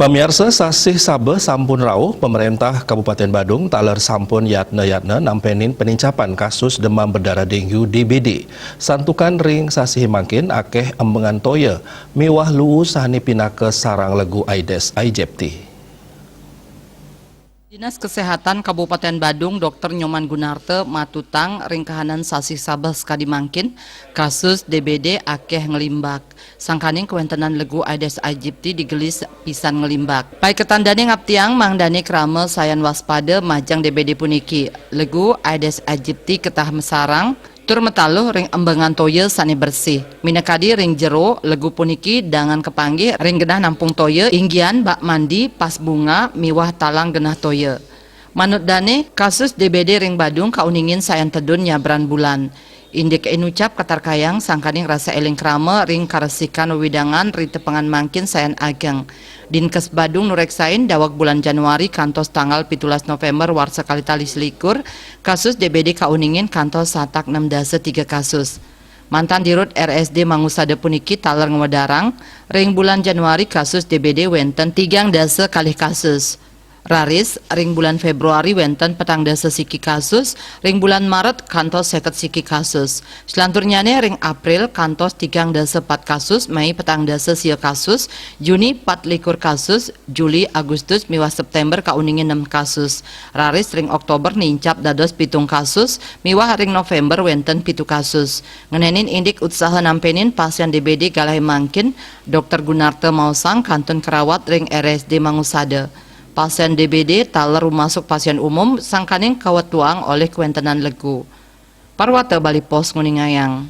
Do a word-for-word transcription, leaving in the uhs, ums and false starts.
Pamiarsa, sasih Sabeh sampun rauh, pemerintah Kabupaten Badung taler sampun yatna-yatna nampenin penincapan kasus demam berdarah dengue D B D. Santukan ring sasih mangkin akeh embengan toya miwah luu sane pinaka sarang legu Aedes aegypti. Dinas Kesehatan Kabupaten Badung, Dokter Nyoman Gunarta, matutang ring kahanan sasih Sabeh sakadi mangkin, kasus D B D akeh nglimbak. Sangkaning kawentenan legu Aedes aegypti digelis pisan nglimbak. Paiketan dane ngaptiang mangdane krama sayan waspada majeng D B D puniki. Legu Aedes aegypti ketah masarang tur mataluh ring embengan toya sane bersih. Minakadi ring jero legu puniki dangan kapanggih ring genah nampung toya, inggian bak mandi, pas bunga, miwah talang genah toya. Manut dane, kasus D B D ring Badung kauningin sayan tedun nyabran bulan. Indik inucap katarkayang sangkaning rasa eling krama ring karesikan wewidangan ri tepengan mangkin sayan ageng. Dinkes Badung nureksain daweg bulan Januari kantos tanggal pitulas November warsa kalih tali selikur, kasus D B D kauningin kantos satak nem dasa tiga kasus. Mantan Dirut R S D Mangusada puniki taler ngwedarang, ring bulan Januari kasus D B D wenten tigang dasa kalih kasus. Raris, ring bulan Februari wenten petang dasa siki kasus, ring bulan Maret kantos seket siki kasus. Selanturnyane ring April kantos tigang dasa pat kasus, Mei petang dasa sia kasus, Juni pat likur kasus, Juli, Agustus miwah September kauningin nem kasus. Raris ring Oktober nincap dados pitung kasus, miwah ring November wenten pitu kasus. Ngenenin indik utsaha nampenin pasien D B D galahe mangkin, Dokter Gunarta maosang kantun karawat ring R S D Mangusada. Pasien D B D taler rumasuk pasien umum sangkaning kawetuang olih kawentenan legu. Parwata Bali Post nguningayang.